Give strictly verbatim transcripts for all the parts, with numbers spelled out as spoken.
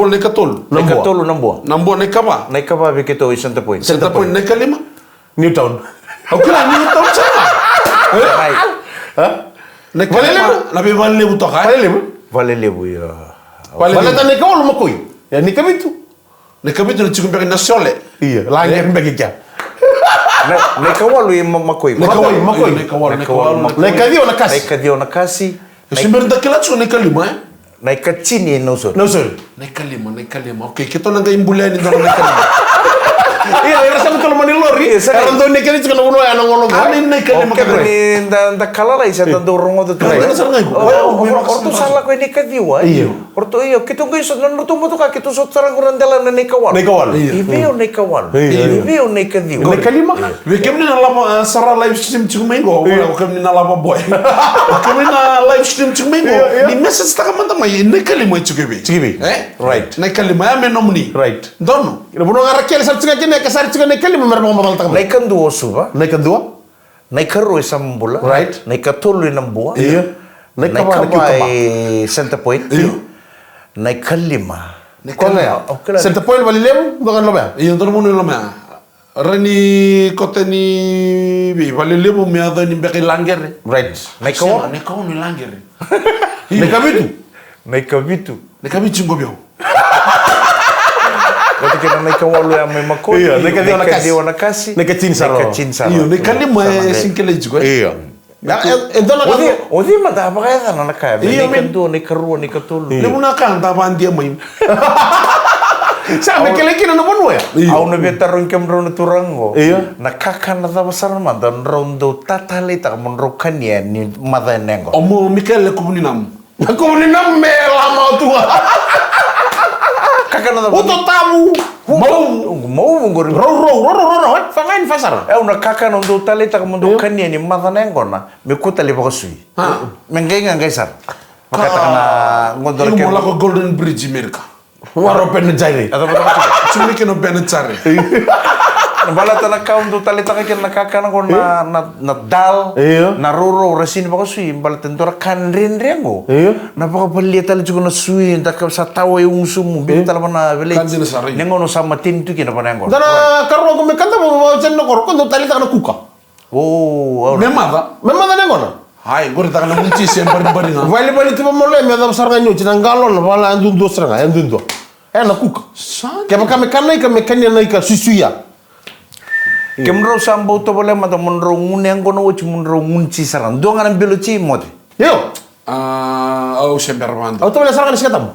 Nabua na ikatolu. Na Nabua. Ikatolu Nabua. Nabua na ikava. Na ikava vei keitou i Centrepoint. Centrepoint na ikalima. Newtown. Au kila Newtown sara. Ai. Ha? Na ikalima. Valelevu. Na vei Valelevu toka, e? Valelevu. Valelevu, io. Valelevu. Valeta na ikawalu Makoi. Ia, na ikavitu. Na ikavitu na tiko beka na sole. Io, lagere beka kea. Na, na ikawalu i Ma-, Makoi. Na ikawalu, Makoi. Na ikawalu, na ikawalu, na ikawalu. Na ikaciwa na Kasi. Na ikaciwa na Kasi. E se bera da kila tiko na ikalima, e? Na ikatini na usori. Na usori. Na ikalima, na ikalima. Okay, keitou na qai bulia ni dua na ikalima. Ia, era sa tolo mani lori. Ia, sa era dau ni kena tiko na vanua ya na golo. Ani na ikalima. Okay, kena ni da, da kalalai sa da dau rogoca tu. Right. Right. O, o, o, o ratou sa lako e na ikaciwa, e? Io. O ratou, io, keitou qai sota, na nodratou motoka, keitou sota sara qo na dela na ikawalu. Na ikawalu. Io. I vei au na ikawalu? Io, io. I vei au na ikaciwa? Na ikalima. Io. Vei kemuni na lava, e, sara live stream tiko mai qo, io, o kemuni na lava boy. O kemuni na live stream tiko mai qo, io, io, ni message taka mada mai, na ikalima e tiko i vei? Tiko i vei? E? Right. Na ikalima, ya me nomuni. Right. Donu. Ina vanua ga ra kele sara tiko kina, e ka sara tiko na ikalima, me ra vakamacalataka mai. Na ikadua o Suva. Na ikadua. Na ikarua i Samabula. Right. Na ikatolu i Nabua. Io. Na ikava i Centrepoint. Io. Na ikalima. Na ikalima. Koya ga ya. Centrepoint, Valelevu, dua ga Lomea. Io, dua na vanua i Lomea. Ra ni kota ni vei Valelevu me yaco ni beka i Lagere. Right. Na ikaono. Sega, na ikaono i Lagere. Na ikavitu. Na ikavitu. Na ikavitu tiko vei au. Vata kei na ikawalu ya mai Makoi. Io, na ikaciwa na Kasi. Na ikatini sara. Na ikatini sara. Io, na ikalima e sega ni kilai tiko, e? Io. Na, e, e dua na ka. O cei, o cei mada a vakayacana na ka ya? Io, na ikadua, na ikarua, na ikatolu. Io. Levu na ka da vakadia mai. Sa me kilai kina na vanua ya. Io. Au na via tarogi kemudrau na turaga qo. Io. Na kakana cava sara mada drau dau tataleitaka mo drau kania ni maca ena yaqona? O mo Mikaele Kuvu ni Namu. Na kuvu ni namu me lama tu ga. Kakana cava? Uto tavu. Mauvu. Mauvu qori. Rau, rau, rau, rau, rau, e? Fa ga ni fa sara. E, au na kakana au dau taleitaka mo dau kania ni maca na yaqona, me kua tale vakasui. A. Me qai ga qai sara. Vakataka na qo dua na kena. Iko mo lako Golden Bridge i Merika. Waro Penajari. A cava, cava, cava? Tiko mai kina o Penajari. Na baleta na ka au dau taleitaka kina na kakana qo na, na, na dal, io, na rourou ra sega ni vakasui, baleta e dua na ka dredre qo. Io. Na vakavalia tale tiko na sui, da ka sa tawa e ugusumu, biu tale va na veleti. Ka dina sara, io. Na gauna sa mateni tu kina va na yaqona. Da na karua qo me kadava, au jani na koro, ko dau taleitaka na kuka. O, au na. Me maca? Me maca na yaqona. Ai, qori taka na munci se baribari ga. Valivali tu va malo, me yacova sara ga ni oti na galona, vala yaduadua sara ga, yaduadua. E na kuka. Sa. Kevaka me kana ika, me kania na ika suisuia. Kemudrau sa bau tovolea mada mo drau gunu yaqona oti, mo drau gunu ci sara. Dua ga na bilo ci moce. Io. A, au se bera vada. Au tovolea sara ga na Siga Tabu.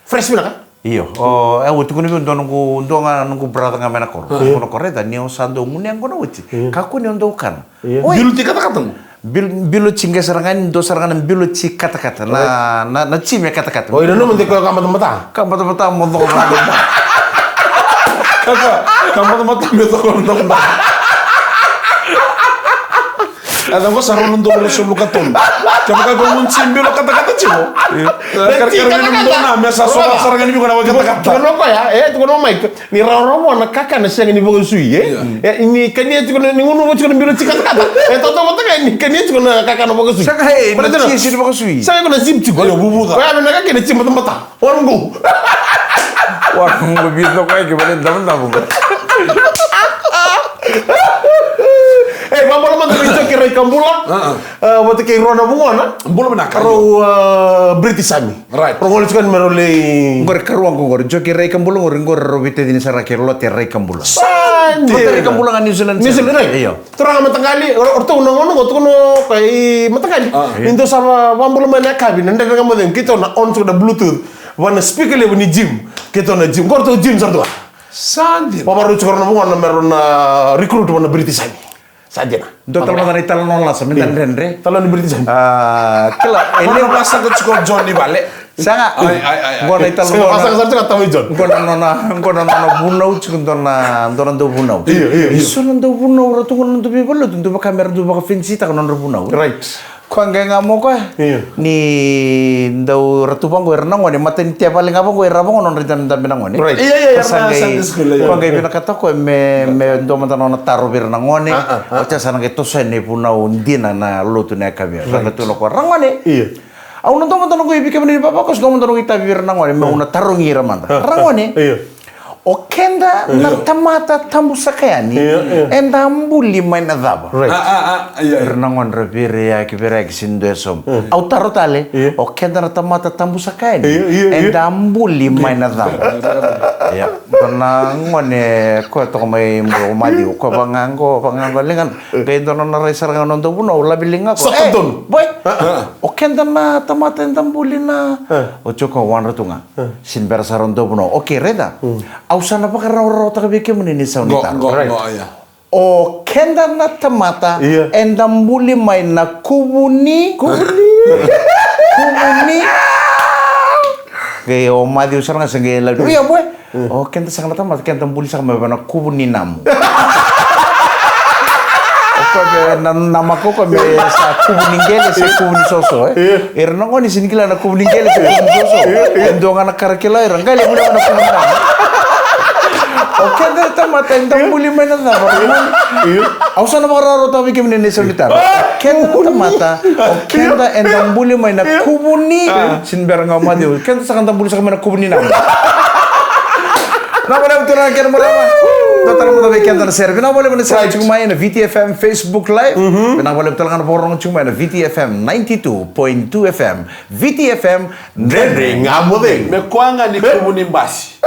Fresh vinaka. Io. O, e, au tukuna vei au dua noqu, dua ga noqu brother ga mai na koro. Io. Tukuna o koya, raica, ni o sa dau gunu yaqona oti. Io. Kakua ni o dau kana. Io. Oi. Bilo ci katakata mo. Bil-, bilo ci qai sara ga ni dua sara ga na bilo ci katakata. Na, na, na ci me katakata. Oi, nanuma de koya ka batabata. Ka batabata mo coko vata. Ka, ka, ka batabata me coko vata. A cava sa rau na udolu ruasagavulu ka tolu. Kevaka ko gunu ci bilo katakata tiko. Io. Katakata. Katakata. Me sa sova sara ga ni viko na katakata. Tukuna o koya, e, tukuna o Mike. Ni rawarawa na kakana sega ni vakasui, e? Io. E, ni kania tiko na, ni gunu tiko na bilo ci katakata. E, tautauvata ga ni kania tiko na kakana vakasui. Saka, e, na ci sega ni vakasui. Saka ko na zip tiko. Io, vuvuca. Koya me na kakana ci batabata. Warm go. Warm go, vito koya ke vale damu damu. E, vabula mada vei Joki Raikabula. A, a. A, vata kei rua na vugona. Bula vinaka. Rau, a, British Army. Right. Rau gole tiko yani me rau lai. Qori karua qo qori. Joki Raikabula qori, qori rau veitacini sara kei Lote Raikabula. Sa dina. Lote Raikabula ga New Zealand. New Zealand, right. Io. Turaga mataqali, o, o ratou na gauna qo, tukuna o koya i mataqali. A. Ni dou sa va-, vabula mai na yakavi, na dredre ga mo cegu, keitou na on tiko na Bluetooth. Va na speaker levu ni gym, keitou na gym. Qo ratou gym sara tu ga. Sa dina. Vakarau tiko rau na vugona me rau na recruit va na British Army. Sa dina. Dua tale mada na italanoa lasa, me da dredre. Talanoa ni British Army. A, kila, e levu. Lasa tiko John i vale. Sega. Ai, ai, ai, ai. Qo na italo. Sega, qo na, sega, sega, sega, tama i John. Qo na nona, qo na nona vunau tiko, dua na, dua na dauvunau. Io, io, io. Eso na dauvunau ra tu qo na dau veivalenilotu, dau vaka me ra dau vakafinisi taka na nodra vunau. Right. Koya qai ga mo koya. Io. Ni dau ra tu vaqo era na gone, matai ni tevali ga vaqo era vaqo nodra dabe na gone. Right. Io, io, io, koya sa na qai, Sunday school, io. Koya qai vinakata koya me, me dua mada na nona taro vei ira na gone. Ah, ah, ah. Oti ya sa na qai toso yani na ivunau dina na lotu na yakavi. Right. Ra na tu na koya, ragone. Io. Au na dua mada na qai vei kemuni ni vavakoso, dua mada na qai tavi vei ira na gone, me au na tarogi ira mada. Ah, ah. Ragone. Io. O keda na tamata tabu saka yani, io, io, eda buli mai na cava? Right. Ah, ah, ah, io, io. Ira na gone ra veiraiyaki, veiraiyaki, sega ni dua e sauma. Mm. Au taro tale, io, o keda na tamata tabu saka yani, io, io, io, eda buli mai na cava? Io. Dua na gone koya toka mai Bro Maciu, koya vaqo, vaqo, ligana. Qai dua na nona rai sara ga na nona dauvunau, lavi liga koya. Saka, e, donu. Boy, ah, ah, o keda na tamata eda buli na, ah, o Joko wadra tu ga. Sega ni bera sara o dauvunau. Okay, raica. Mm. Au sa na vakarawarawataka vei kemuni na isau ni taro. Qo, qo, right, qo, io. O keda na tamata, io, eda buli mai na kuvu ni. Kuvu ni. Kuvu ni. Qai o Maciu sara ga sa qai lavi. Io, boy. Mm. O keda saka na tamata, keda buli saka mai vei na kuvu ni namu. O koya vei na, na mako koya me sa kuvu ni qele se kuvu ni soso, e? Io. Ira na gone sega ni kila na kuvu ni qele se kuvu ni soso. Io, io. E dua ga na ka ra kila ira, qai lai buli mai na kuvu ni namu. O keda na tamata, eda buli mai na cava? Io. Au sa na vakarawarawataka vei kemuni na isau ni taro. Ah, keda na tamata, o keda, io, eda buli mai na, io, kuvu ni. Ah. Sega ni bera ga o Maciu. Keda saka da buli saka mai na kuvu ni namu. Vinaka vakalevu turaga kei na marama. Dua tale mada vei keda na sere. Vinaka vakalevu na sere, right, tiko mai na V T F M Facebook Live. Mhm. Vinaka vakalevu tale ga na vakarorogo tiko mai na V T F M ninety-two point two F M. V T F M Dredre Ga Mo Cegu. Me koya ga ni kuvu ni basi.